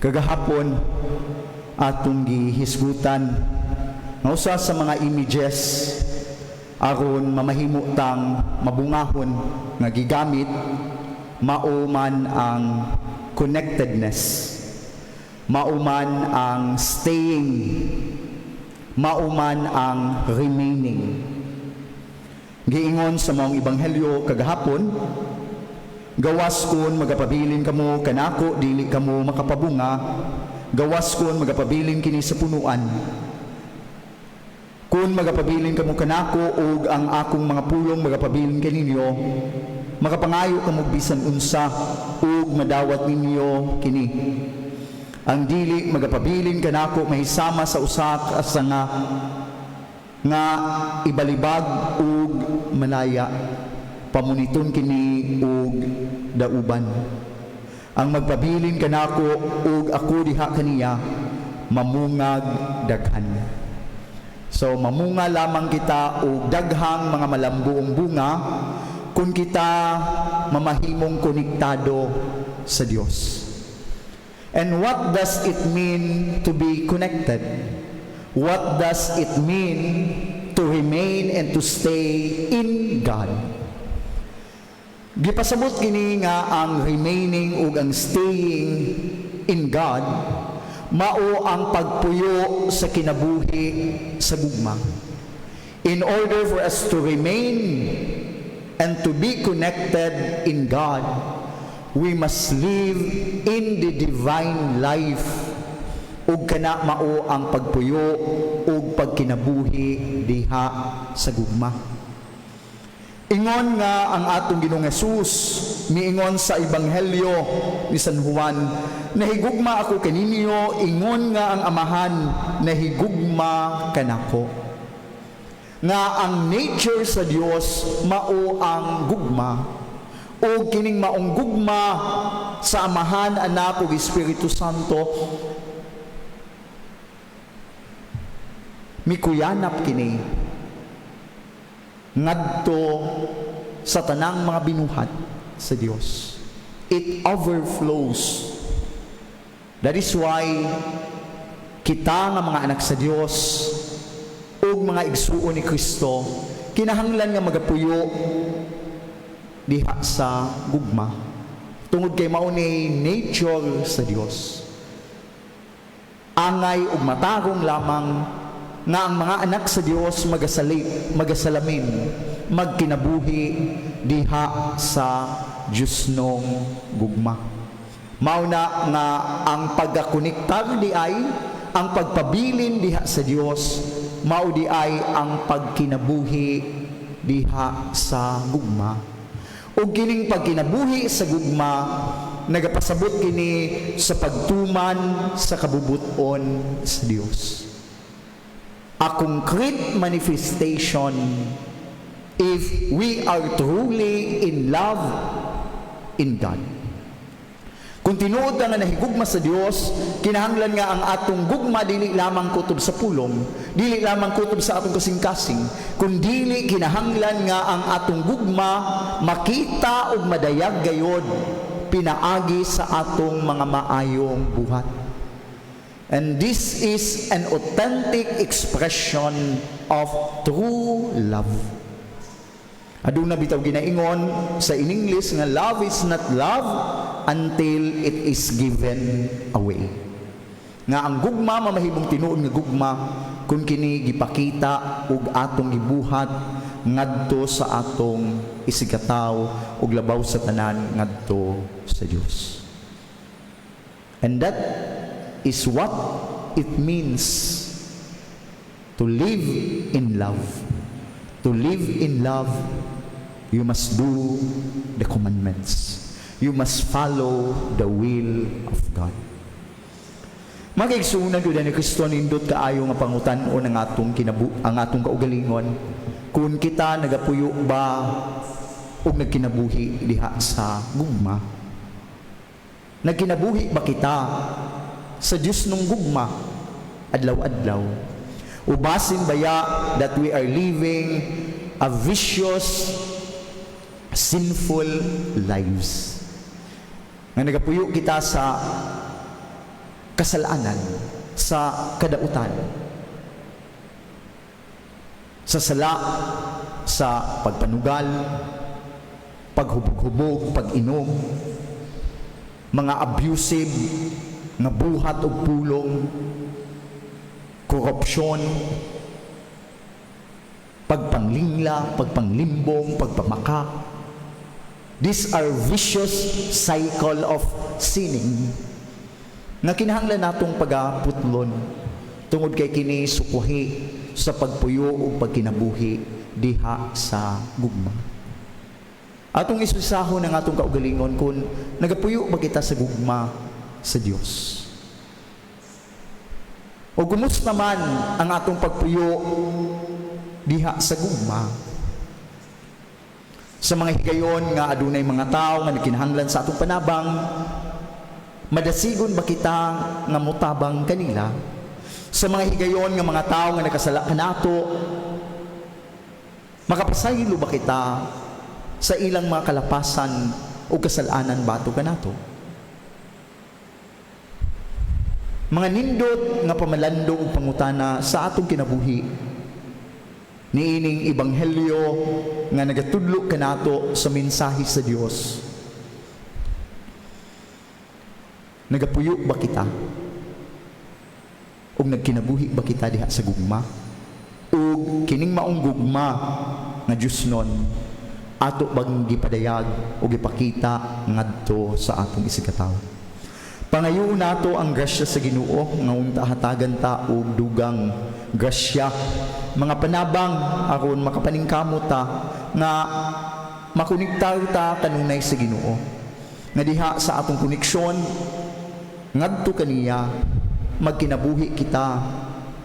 Kagahapon, atong gihisgutan nga usa sa mga images aron mamahimo tang mabungahon nga gigamit mao man ang connectedness, mao man ang staying, mao man ang remaining. Giingon sa maong ebanghelyo kagahapon, "Gawas kun magapabilin kamo kanako, dili kamo makapabunga, gawas kun magapabilin kini sa punuan. Kung magapabilin kamo kanako ug ang akong mga pulong magapabilin kaninyo, makapangayo kamo bisan unsa ug madawat ninyo kini. Ang dili magapabilin kanako mahisama sa usa ka sanga nga ibalibag ug malaya, pamuniton kini ug dauban. Ang magpabilin kanako ug ako diha kaniya mamungag daghan." So mamunga lamang kita og daghang mga malambuong bunga kung kita mamahimong konektado sa Dios. And what does it mean to be connected? What does it mean to remain and to stay in God? Gipasabot kini nga ang remaining ug ang staying in God mao ang pagpuyo sa kinabuhi sa gugma. In order for us to remain and to be connected in God, we must live in the divine life, ug kana mao ang pagpuyo ug pagkinabuhi diha sa gugma. Ingon nga ang atong Ginoong Hesus miingon sa Ebanghelyo ni San Juan, "Nahigugma ako kaninyo ingon nga ang Amahan nahigugma kanako." Nga ang nature sa Dios mao ang gugma. O kining maong gugma sa Amahan, Anak ug Espiritu Santo, mikuyanap kini ngadto sa tanang mga binuhat sa Dios. It overflows. That is why kita nga mga anak sa Dios ug mga igsuon ni Kristo kinahanglan nga magapuyo diha sa gugma tungod kay mao ni nature sa Dios. Angay ug matarong lamang nga ang mga anak sa Dios magasalip, magasalamin, magkinabuhi diha sa Diyosnong gugma. Mao na nga ang pagkakonektar di ay ang pagpabilin diha sa Dios, mao di ay ang pagkinabuhi diha sa gugma. Ug kining pagkinabuhi sa gugma nagapasabot kini sa pagtuman sa kabubuton sa Dios. A concrete manifestation if we are truly in love in God. Kung tinuod ka nga nahigugma sa Dios, kinahanglan nga ang atong gugma dili lamang kutob sa pulong, dili lamang kutob sa atong kasing-kasing, kundili kinahanglan nga ang atong gugma makita ug madayag gayod pinaagi sa atong mga maayong buhat. And this is an authentic expression of true love. Aduna bitaw ginaingon sa in English nga love is not love until it is given away. Nga ang gugma mamahimong tinuod nga gugma kung kini gipakita ug atong gibuhat ngadto sa atong isigkatawo ug labaw sa tanan ngadto sa Dios. And that is what it means to live in love. To live in love, you must do the commandments. You must follow the will of God. Mga kaigsuonan ko ni Kristo, nindot kaayo nga pangutan-on ang atong kaugalingon kung kita nagapuyo ba ug nagkinabuhi diha sa gugma. Nagkinabuhi ba kita sa Diosnong gugma adlaw-adlaw? O basin baya that we are living a vicious, sinful lives? Nga nagapuyo kita sa kasalanan, sa kadautan, sa sala, sa pagpanugal, paghubog-hubog, pag-inom, mga abusive nga buhat ug pulong, korupsyon, pagpanglingla, pagpanglimbong, pagpamaka. These are vicious cycle of sinning nga kinahanglan natong pagaputlon tungod kay kini sukwahi sa pagpuyo ug pagkinabuhi diha sa gugma. Atong isusahon ang atong kaugalingon kung nagapuyo ba kita sa gugma sa Dios. O kumusta man ang atong pagpuyo diha sa gugma? Sa mga higayon nga adunay mga tao nga nagkinahanglan sa atong panabang, madasigon ba kita nga motabang kanila? Sa mga higayon nga mga tao nga nakasala kanato, makapasaylo ba kita sa ilang mga kalapasan o kasalanan batok kanato? Mga nindot nga pamalando ug pangutana sa atong kinabuhi niining ebanghelyo nga nagatudlo kanato sa mensahe sa Dios. Nagapuyo ba kita? Ug nagkinabuhi ba kita diha sa gugma? Ug kining maong gugma nga Dios nun, ato bang gipadayag o gipakita ngadto sa atong isigkatawo? Pangayo nato ang grasya sa Ginoo nga unta hatagan ta og dugang grasya, mga panabang aron makapaningkamot ta nga makonektar ta kanunay sa Ginoo, nga diha sa atong koneksyon ngadto kaniya magkinabuhi kita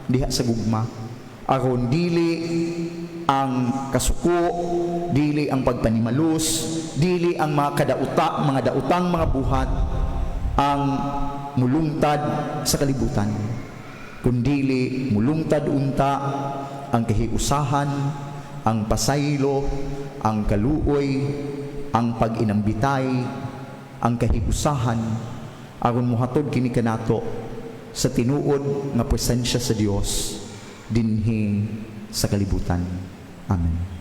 diha sa gugma, aron dili ang kasuko, dili ang pagpanimalus, dili ang mga kadauta, mga dautang mga buhat ang mulungtad sa kalibutan, kundili mulungtad unta ang kahiusahan, ang pasaylo, ang kaluoy, ang pag-inambitay, ang kahiusahan, aron mohatod kini kanato sa tinuod nga presensya sa Dios dinhi sa kalibutan. Amen.